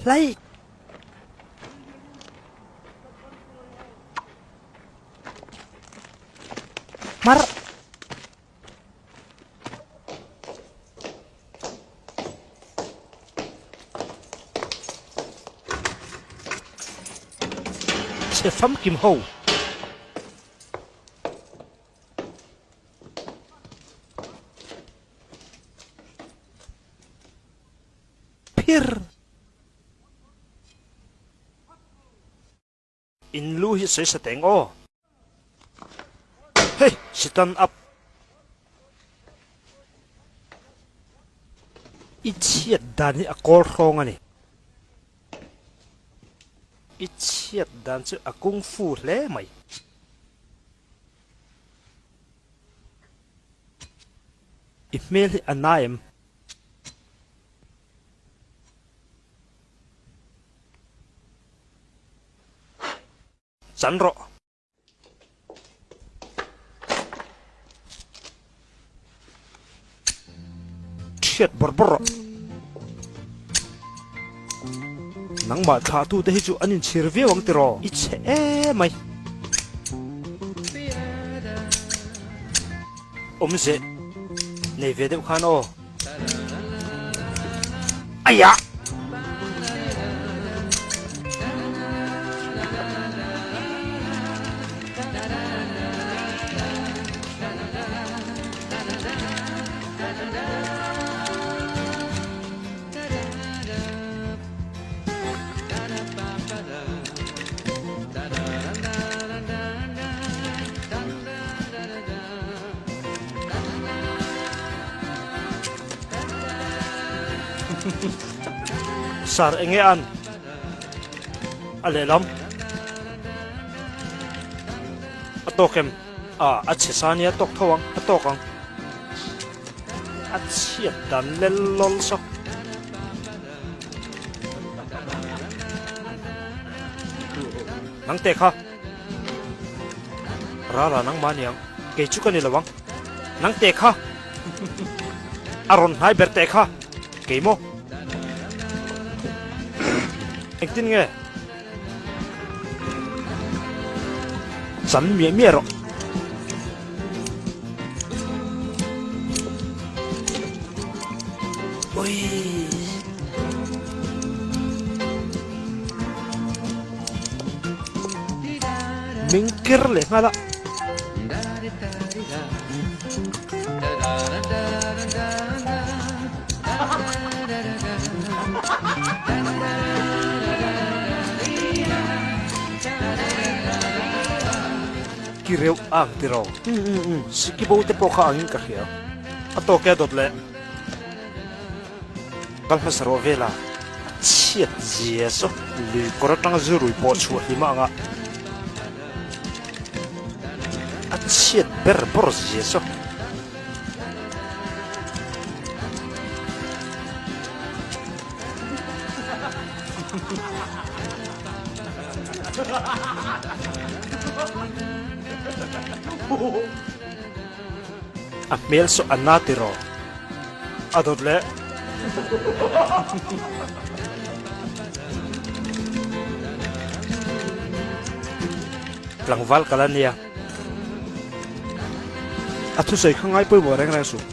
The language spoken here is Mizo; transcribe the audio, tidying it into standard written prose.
hlai. Hmarh. Chhe famkim ho. Phir. In lu hi sawi sa teng aw. Hei stand up. I chhiat dan hi a kawl hrawng a ni. I chhiat dan chu a kung fu hle mai. I hmel hi a na em? Chan rawh. Thiat bawrh bawrh rawh. Nangmah thlahtu te hi chu an inchhir viau ang tiraw? I chhe emai. Awmze nei ve deuh khan aw. Aiah! Sar enge an a lehlam a tawk em a a chhe sa nia tawk tho ang a tawk ang a chhiat dan lel lawl saw. Nang te kha. Rara nangmah aniang, kei chu ka ni lo ang. Nang teh kha! A rawn hnai ber teh kha! Kei maw? Engtin nge? Chan miah miah rawh. Ui! Ming ker leh nghal a. Ki reuh ang tiraw. Sikibo te pawh kha angin ka hria. A tawk e a dawt leh. Kal hmasa rawh vela a chhiat zia chu lui kawr atanga zu rui pawh chhuah hlim a ang a, a chhiat ber bawr zia chu. A hmel saw a na tiraw? A dawt leh. Tlangval kal a nia. A thusawi kha ngai pawimawh reng reng suh.